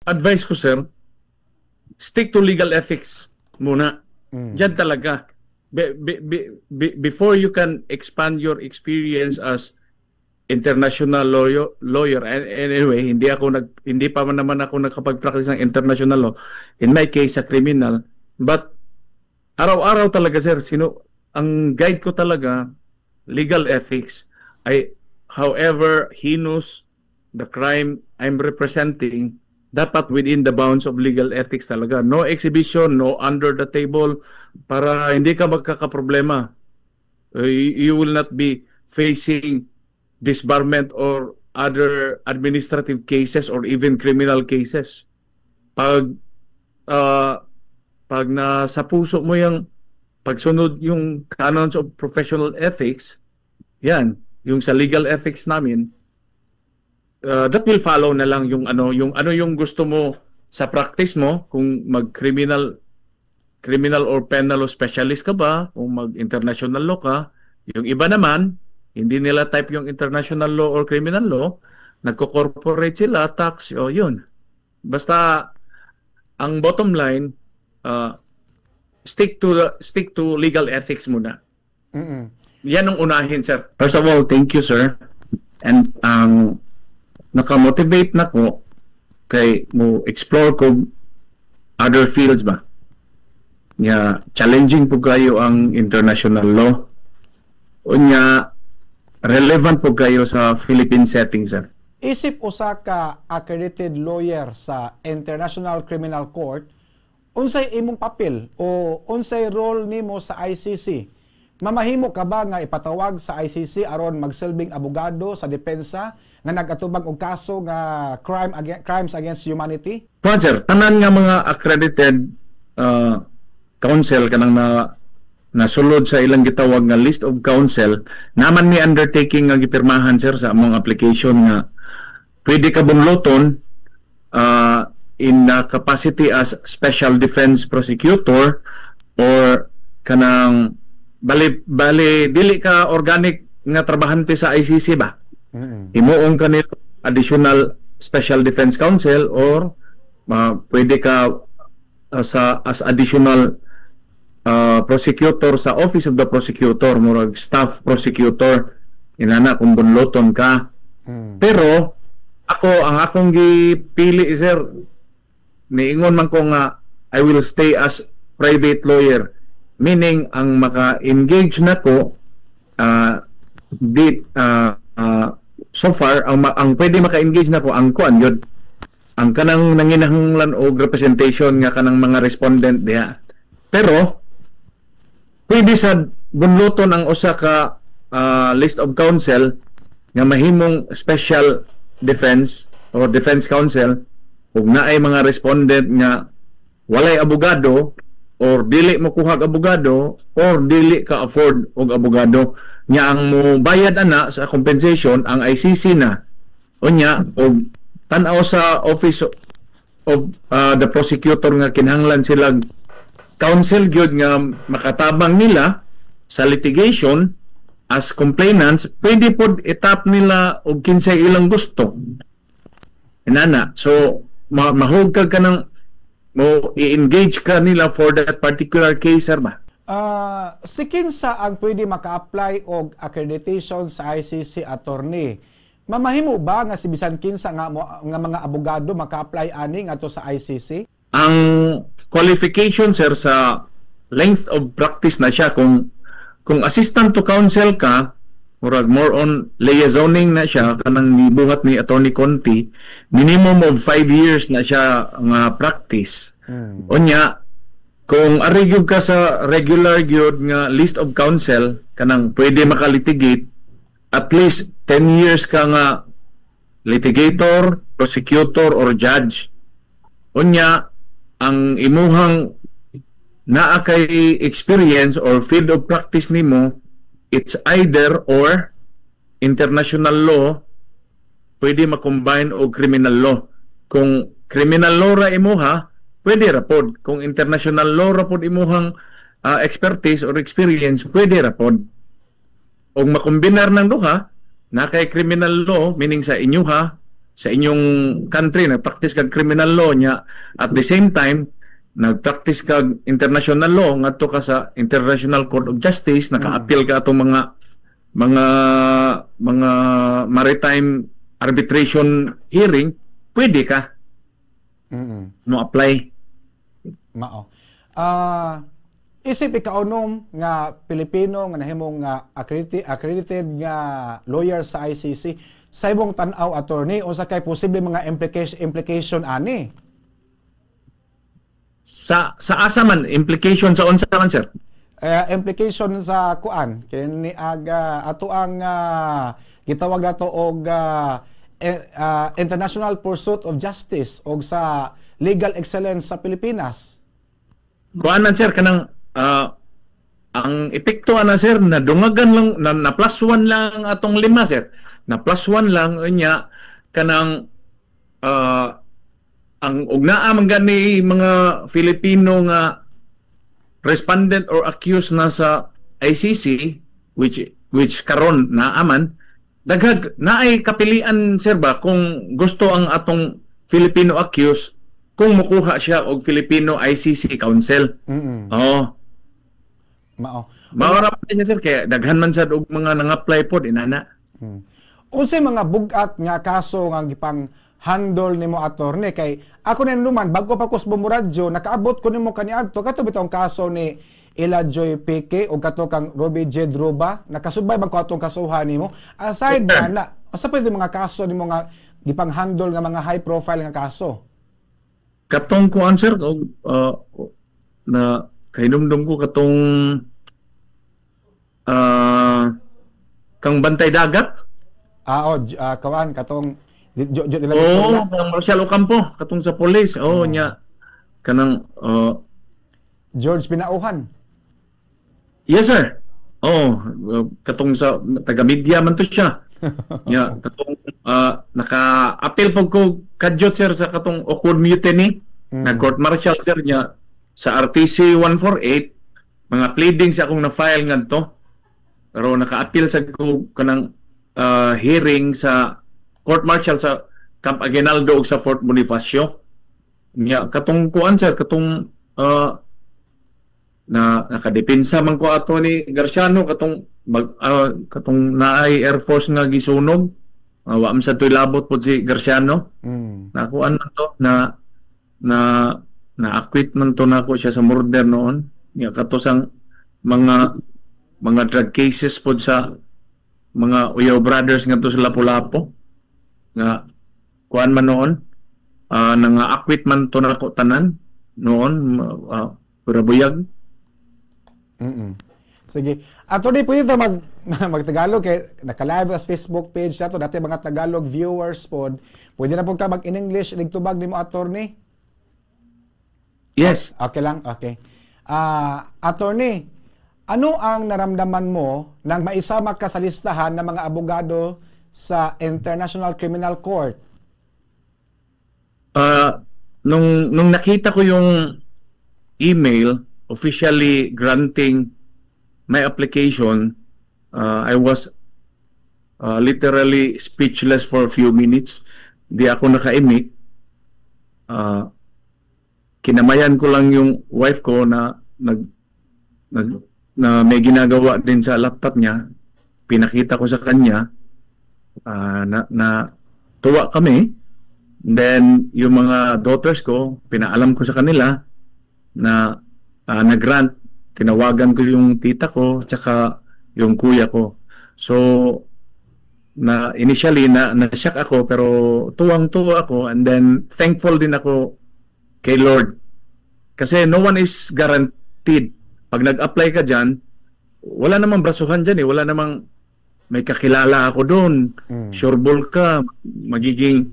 Advice ko, sir, stick to legal ethics muna. Diyan talaga. Before you can expand your experience as international lawyer and anyway, hindi pa man naman ako nakapag-practice ng international law, in my case sa criminal, but araw-araw talaga, sir, sino ang guide ko talaga, legal ethics. Ay, however heinous the crime I'm representing, dapat within the bounds of legal ethics talaga. No exhibition, no under the table, para hindi ka magkakaproblema. You will not be facing disbarment or other administrative cases or even criminal cases. Pag nasa puso mo yung pagsunod yung canons of professional ethics, yan, yung sa legal ethics namin, that will follow na lang yung ano yung gusto mo sa practice mo, kung mag-criminal criminal or penal law specialist ka ba, kung mag-international law ka. Yung iba naman, hindi nila type yung international law or criminal law, nagko-corporate sila, tax, o yun. Basta ang bottom line, stick to legal ethics muna. Yan ang unahin, sir. First of all, thank you, sir. And ang naka-motivate na ko kay mo explore ko other fields ba. Nya challenging pud kayo ang international law. Unya relevant pud kayo sa Philippine setting, sir. Isip usa ka accredited lawyer sa International Criminal Court, unsay imong papel o unsay role nimo sa ICC? Mamahimo ka ba nga ipatawag sa ICC aron magsilbing abogado sa depensa nga nagatubag og kaso nga crimes against humanity? Roger, tanan nga mga accredited counsel kanang na nasulod sa ilang gitawag nga list of counsel naman, may undertaking nga gipirmahan, sir, sa among application nga pwede ka bunloton in the capacity as special defense prosecutor or kanang bali bali dili ka organic nga trabahante sa ICC ba, himuong ka nila additional special defense counsel or pwede ka sa as additional prosecutor sa Office of the Prosecutor, murag staff prosecutor inana kung bunloton ka. Pero ako, ang akong gipili, sir, niingon man ko nga I will stay as private lawyer, meaning ang maka-engage nako di so far ang pwede maka-engage nako ang kuan yun, ang kanang nanginahanglan og representation nga kanang mga respondent diha. Pero pwede sa bunloton ang usa ka list of counsel nga mahimong special defense or defense counsel ug naay mga respondent nga walay abogado or dili mo kuhag abogado or dili ka afford og abogado nya, ang mo bayad ana sa compensation ang ICC na. Unya og tan-aw sa Office of the Prosecutor nga kinahanglan sila counsel gyud nga makatabang nila sa litigation as complainants, pwede pod itap nila og kinsay ilang gusto inana. So mahug ka kanang mo i-engage ka nila for that particular case, sir ba. Si kinsa ang pwede maka-apply og accreditation sa ICC attorney? Mamahimo ba nga si bisan kinsa nga mga abogado maka-apply ani ngadto sa ICC? Ang qualification, sir, sa length of practice na siya. Kung assistant to counsel ka, murag more on liaisoning na siya, kanang gibuhat ni Attorney Conti, minimum of 5 years na siya nga practice. Unya kung ari gyud ka sa regular gyud nga list of counsel, kanang pwede makalitigate, at least 10 years ka nga litigator, prosecutor or judge. Unya ang imuhang naa kay experience or field of practice nimo, it's either or international law, pwede ma-combine og criminal law. Kung criminal law ra imuha, pwede ra pod. Kung international law ra pod imuhang expertise or experience, pwede ra pod. Og makombinar ng duha na kay criminal law, meaning sa inyuha Sa inyong country nagpractice kag criminal law nya, at the same time nagpractice kag international law, ngadto ka sa International Court of Justice, naka-appeal ka atong mga maritime arbitration hearing, pwede ka mo apply. Mao. Isip ikaunom nga Pilipino nga nahimong nga accredited nga lawyer sa ICC, sa imong tan-aw, attorney, unsa kay posible mga implication ani? Sa asa man implication, sa unsa man, sir? Implication sa kuan kini aga ato ang gitawag nato og international pursuit of justice og sa legal excellence sa Pilipinas. Kuan man, sir, kanang ang epekto ana, sir, na dungagan lang na plus one lang ang atong lima, sir, na plus one lang. Unya kanang ang og naa man gani mga Filipino nga respondent or accused na sa ICC, which karon naa man daghag, naay kapilian, sir, ba, kung gusto ang atong Filipino accused, kung mukuha siya og Filipino ICC counsel. Oo. Mao. Mao ra man siya, sir, kaya daghan man sad og mga nang-apply pod inana. Unsay mga bug-at nga kaso nga gipang handle nimo, attorney? Kay ako na naman, bago pa ko sa Bumuradyo, nakaabot ko nimo kaniadto kato bitong kaso ni Ila Joy Pique o kato kang Roby J. Droba. Nakasubay man ko atong kasuhan nimo. Aside Sir. na unsa pa yung mga kaso nimo nga gipang handle nga mga high profile nga kaso? Katong kuan, sir, og na kahinumdum ko katong kang Bantay Dagat. Ah, oh, kawan katong Jo de la Oo, Victoria. Kang Marcial Ocampo, katong sa police. Oh, nya kanang George Binauhan. Yes, sir. Oh, katong sa taga media man to siya. Nya katong naka-appeal pag ko kadyot, sir, sa katong Oakwood Mutiny. Na court martial, sir, nya sa RTC 148 mga pleadings akong na-file ngadto. Pero naka-appeal sa ko kanang hearing sa court martial sa Camp Aguinaldo ug sa Fort Bonifacio. Nya katong kuan, sir, katong na nakadepensa man ko ato ni Garciano, katong mag, katong naay Air Force nga gisunog. Wa man sa to'y labot pod si Garciano. Nakuan man to na na na acquit man to nako siya sa murder noon. Nya kato sang mga drug cases pod sa mga Uyaw Brothers nga to sa Lapu-Lapu nga kuan man noon, nanga acquit man to nako tanan noon, pura buyag. Sige. Attorney, pwede ito mag Tagalog kay naka-live sa Facebook page nato dati mga Tagalog viewers pod. Pwede na po ka mag in English tubag nimo, attorney? Yes. Okay lang, okay. Attorney, ano ang naramdaman mo nang maisama ka sa listahan ng mga abogado sa International Criminal Court? Nung nakita ko yung email officially granting my application, I was literally speechless for a few minutes. Di ako nakaimik. Kinamayan ko lang yung wife ko na nag, nag na may ginagawa din sa laptop niya. Pinakita ko sa kanya na, na tuwa kami. Then yung mga daughters ko, pinaalam ko sa kanila na nag-grant. Tinawagan ko yung tita ko tsaka yung kuya ko. So na initially na na-shock ako, pero tuwang-tuwa ako and then thankful din ako kay Lord. Kasi no one is guaranteed. Pag nag-apply ka dyan, wala namang brasuhan dyan eh. Wala namang may kakilala ako doon. Sure ball ka, magiging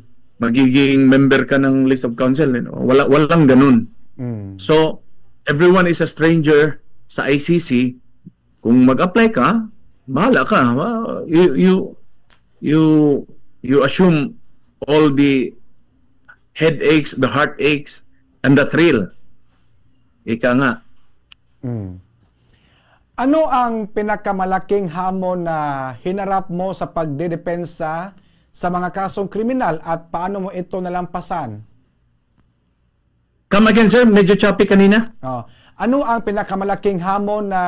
member ka ng list of counsel. Wala, walang ganun. So, everyone is a stranger sa ICC. Kung mag-apply ka, bahala ka. You assume all the headaches, the heartaches, and the thrill. Ika nga. Ano ang pinakamalaking hamon na hinarap mo sa pagdedepensa sa mga kasong kriminal at paano mo ito nalampasan? Come again, sir, medyo choppy kanina. Oh. Ano ang pinakamalaking hamon na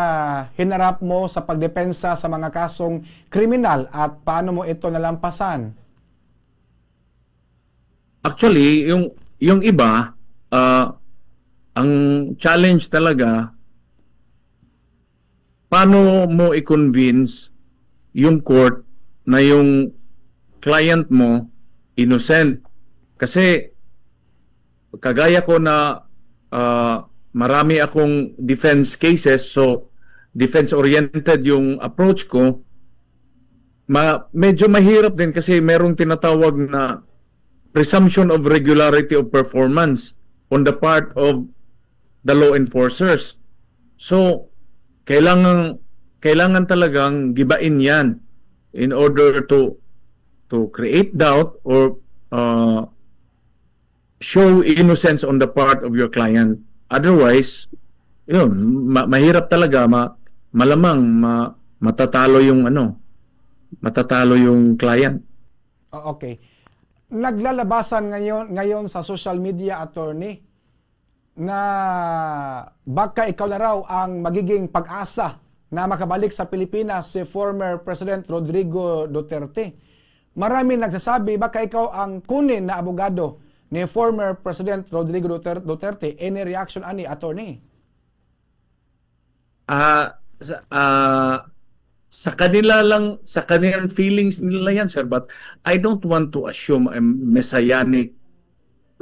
hinarap mo sa pagdepensa sa mga kasong kriminal at paano mo ito nalampasan? Actually, yung iba, ang challenge talaga, paano mo i-convince yung court na yung client mo innocent? Kasi kagaya ko na marami akong defense cases, so defense oriented yung approach ko, medyo mahirap din kasi merong tinatawag na presumption of regularity of performance on the part of the law enforcers. So, kailangan talagang gibain 'yan in order to create doubt or show innocence on the part of your client. Otherwise, yun, mahirap talaga, malamang matatalo yung ano, matatalo yung client. Oh, okay. Naglalabasan ngayon sa social media, attorney, na baka ikaw na raw ang magiging pag-asa na makabalik sa Pilipinas si former President Rodrigo Duterte. Marami nagsasabi baka ikaw ang kunin na abogado ni former President Rodrigo Duterte. Any reaction ani, attorney? Ah, sa kanila lang, sa kanilang feelings nila yan, sir, but I don't want to assume a messianic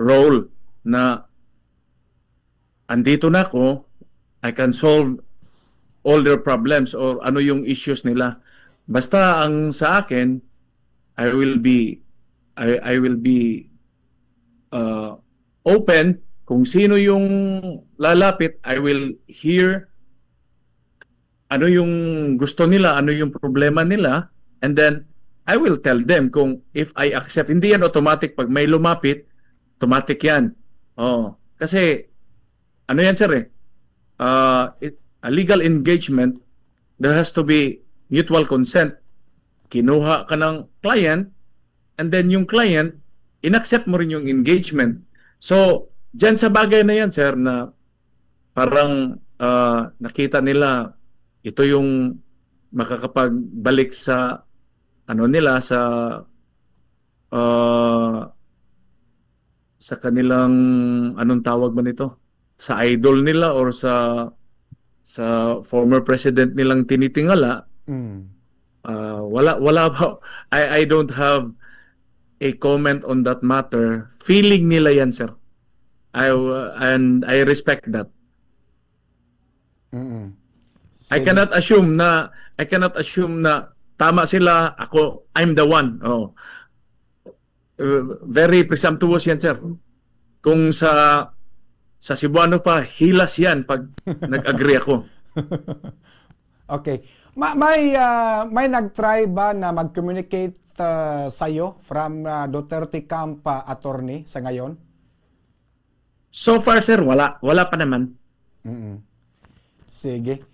role na andito na ako, I can solve all their problems or ano yung issues nila. Basta ang sa akin, I will be open kung sino yung lalapit. I will hear ano yung gusto nila, ano yung problema nila, and then I will tell them kung if I accept. Hindi yan automatic pag may lumapit, automatic yan. Oh, kasi ano yan, sir, eh? A legal engagement, there has to be mutual consent. Kinuha ka ng client, and then yung client, inaccept mo rin yung engagement. So, dyan sa bagay na yan, sir, na parang nakita nila ito yung makakapagbalik sa ano nila, sa kanilang, anong tawag ba nito, sa idol nila or sa former president nilang tinitingala. Wala pa. I don't have a comment on that matter. Feeling nila yan, sir. I and I respect that. I Sige. cannot assume na tama sila, ako, I'm the one. Oh. Very presumptuous yan, sir. Kung sa Cebuano pa, hilas yan pag nag-agree ako. Okay. May nag-try ba na mag-communicate sa'yo from Duterte camp, attorney, sa ngayon? So far, sir, wala. Wala pa naman. Sige.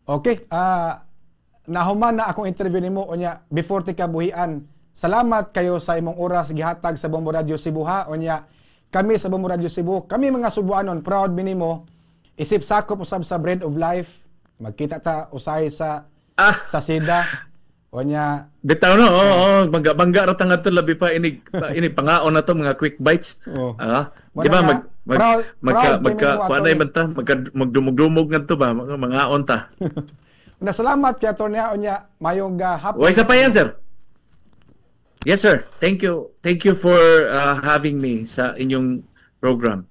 Okay. Nahuman na akong interview nimo. Unya, before ti kabuhian, salamat kayo sa imong oras gihatag sa Bombo Radio Cebu, ha. Unya, kami sa Bombo Radio Cebu, kami mga Subuanon, proud mi nimo. Isip sakop usab sa Bread of Life. Magkita ta usahay sa sa SIDA. Unya, Bitaw no, oo, bangga bangga ra ta ngadto, labi pa inig pangaon na to, mga quick bites. Oh. Ah, Wala di ba nga. mag magka Proud magka kami mo, kuan ay attorney. Man ta, magdumog-dumog ngadto ba, mga mangaon ta. Na salamat kay attorney, unya mayong hapon. Way sa pa yan, sir. Yes, sir. Thank you. Thank you for having me sa inyong program.